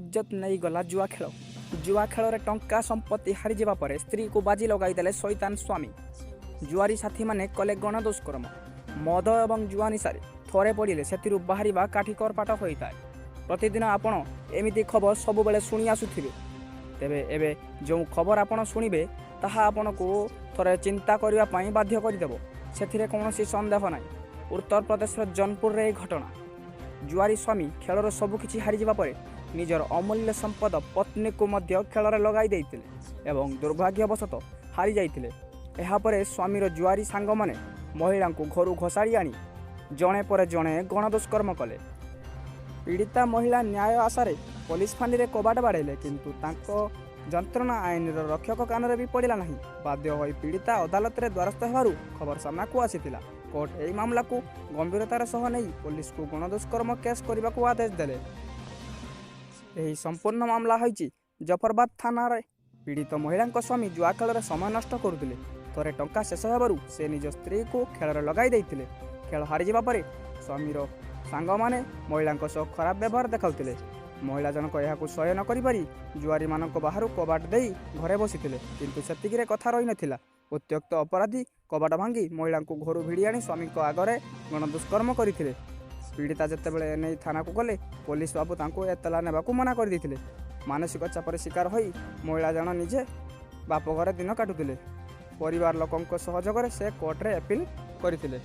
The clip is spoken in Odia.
ଇଜ୍ଜତ ନେଇଗଲା ଜୁଆ ଖେଳ। ଜୁଆ ଖେଳରେ ଟଙ୍କା ସମ୍ପତ୍ତି ହାରିଯିବା ପରେ ସ୍ତ୍ରୀକୁ ବାଜି ଲଗାଇଦେଲେ ଶୈତାନ ସ୍ୱାମୀ। ଜୁଆରୀ ସାଥୀମାନେ କଲେ ଗଣଦୁଷ୍କର୍ମ। ମଦ ଏବଂ ଜୁଆ ନିଶାରେ ଥରେ ପଡ଼ିଲେ ସେଥିରୁ ବାହାରିବା କାଠିକର ପାଠ ହୋଇଥାଏ। ପ୍ରତିଦିନ ଆପଣ ଏମିତି ଖବର ସବୁବେଳେ ଶୁଣି ଆସୁଥିବେ। ତେବେ ଏବେ ଯେଉଁ ଖବର ଆପଣ ଶୁଣିବେ, ତାହା ଆପଣଙ୍କୁ ଥରେ ଚିନ୍ତା କରିବା ପାଇଁ ବାଧ୍ୟ କରିଦେବ, ସେଥିରେ କୌଣସି ସନ୍ଦେହ ନାହିଁ। ଉତ୍ତରପ୍ରଦେଶର ଜୌନପୁରରେ ଏହି ଘଟଣା। ଜୁଆରୀ ସ୍ୱାମୀ ଖେଳର ସବୁକିଛି ହାରିଯିବା ପରେ ନିଜର ଅମୂଲ୍ୟ ସମ୍ପଦ ପତ୍ନୀକୁ ମଧ୍ୟ ଖେଳରେ ଲଗାଇ ଦେଇଥିଲେ ଏବଂ ଦୁର୍ଭାଗ୍ୟବଶତଃ ହାରିଯାଇଥିଲେ। ଏହାପରେ ସ୍ୱାମୀର ଜୁଆରୀ ସାଙ୍ଗମାନେ ମହିଳାଙ୍କୁ ଘରୁ ଘୋଷାଡ଼ି ଆଣି ଜଣେ ପରେ ଜଣେ ଗଣଦୁଷ୍କର୍ମ କଲେ। ପୀଡ଼ିତା ମହିଳା ନ୍ୟାୟ ଆଶାରେ ପୋଲିସ ଫାଣ୍ଡିରେ କବାଟ ବାଡ଼େଇଲେ, କିନ୍ତୁ ତାଙ୍କ ଯନ୍ତ୍ରଣା ଆଇନର ରକ୍ଷକ କାନରେ ବି ପଡ଼ିଲା ନାହିଁ। ବାଧ୍ୟ ହୋଇ ପୀଡ଼ିତା ଅଦାଲତରେ ଦ୍ୱାରସ୍ଥ ହେବାରୁ ଖବର ସାମ୍ନାକୁ ଆସିଥିଲା। କୋର୍ଟ ଏହି ମାମଲାକୁ ଗମ୍ଭୀରତାର ସହ ନେଇ ପୋଲିସକୁ ଗଣଦୁଷ୍କର୍ମ କେସ୍ କରିବାକୁ ଆଦେଶ ଦେଲେ। ଏହି ସମ୍ପୂର୍ଣ୍ଣ ମାମଲା ହୋଇଛି ଜଫରବାଦ ଥାନାରେ। ପୀଡ଼ିତ ମହିଳାଙ୍କ ସ୍ୱାମୀ ଜୁଆ ଖେଳରେ ସମୟ ନଷ୍ଟ କରୁଥିଲେ। ଥରେ ଟଙ୍କା ଶେଷ ହେବାରୁ ସେ ନିଜ ସ୍ତ୍ରୀକୁ ଖେଳରେ ଲଗାଇ ଦେଇଥିଲେ। ଖେଳ ହାରିଯିବା ପରେ ସ୍ୱାମୀର ସାଙ୍ଗମାନେ ମହିଳାଙ୍କ ସହ ଖରାପ ବ୍ୟବହାର ଦେଖାଉଥିଲେ। ମହିଳା ଜଣକ ଏହାକୁ ସହ୍ୟ ନ କରିପାରି ଜୁଆରୀମାନଙ୍କ ବାହାରୁ କବାଟ ଦେଇ ଘରେ ବସିଥିଲେ। କିନ୍ତୁ ସେତିକିରେ କଥା ରହିନଥିଲା। ଉତ୍ତ୍ୟକ୍ତ ଅପରାଧୀ କବାଟ ଭାଙ୍ଗି ମହିଳାଙ୍କୁ ଘରୁ ଭିଡ଼ି ଆଣି ସ୍ୱାମୀଙ୍କ ଆଗରେ ଗଣଦୁଷ୍କର୍ମ କରିଥିଲେ। ପୀଡ଼ିତା ଯେତେବେଳେ ଏନେଇ ଥାନାକୁ ଗଲେ, ପୋଲିସ ବାବୁ ତାଙ୍କୁ ଏତଲା ନେବାକୁ ମନା କରିଦେଇଥିଲେ। ମାନସିକ ଚାପରେ ଶିକାର ହୋଇ ମହିଳା ଜଣ ନିଜେ ବାପଘରେ ଦିନ କାଟୁଥିଲେ। ପରିବାର ଲୋକଙ୍କ ସହଯୋଗରେ ସେ କୋର୍ଟରେ ଆପିଲ୍ କରିଥିଲେ।